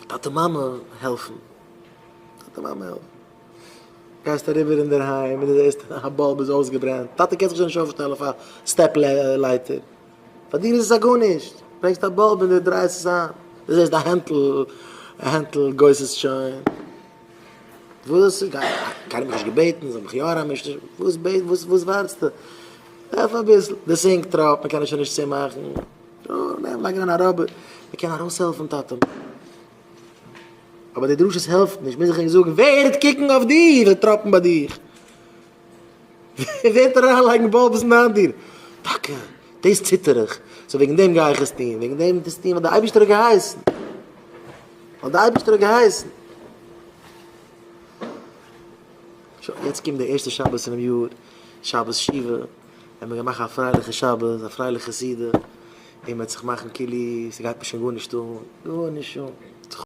טאטע מאמע העלפן, טאטע מאמע העלפן. גייסט אריבער אינדערהיים און דו זעסט א bulb איז אויסגעברענט, טאטע קען זיך שוין נישט אויפשטעלן אויף א step לייטער, פאר דיר איז עס א גארנישט, ברענגסט א bulb און דו דרייסט עס איין, דו זעסט א הענטל, א הענטל גוסס'ט שוין, וואס? קיינער האט מיך נישט געבעטן, זאל מיך יא אריינמישן, וואס בעט, וואס וואס ווארטסטו? העלף אביסל, די sink טראפט, מען קען עס שוין נישט צומאכן, נעם לייג אריין א rubber, מען קען ארויסהעלפן טאטע. אבער די דרשות העלפט נישט, מוז איך ענק זאגן, ווער וועט קוקן אויף דיר וועט טראפן ביי דיך? ווער וועט אריינלייגן bulbs אין דיין דיר? טאקע, דאס ציטער איך, so וועגן דעם גיי איך עס טון, וועגן דעם עס טון ווייל דער אייבערשטער האט געהייסן, ווייל דער אייבערשטער האט געהייסן. שוין, יעצט קומט די ערשטע שבת אינעם יאר, שבת שובה, ווען מ'גייט מאכן א פרייליכע שבת, א פרייליכע סעודה, און מ'וועט זיך מאכן כאילו ס'גייט מיר שוין גארנישט אן, גארנישט אן.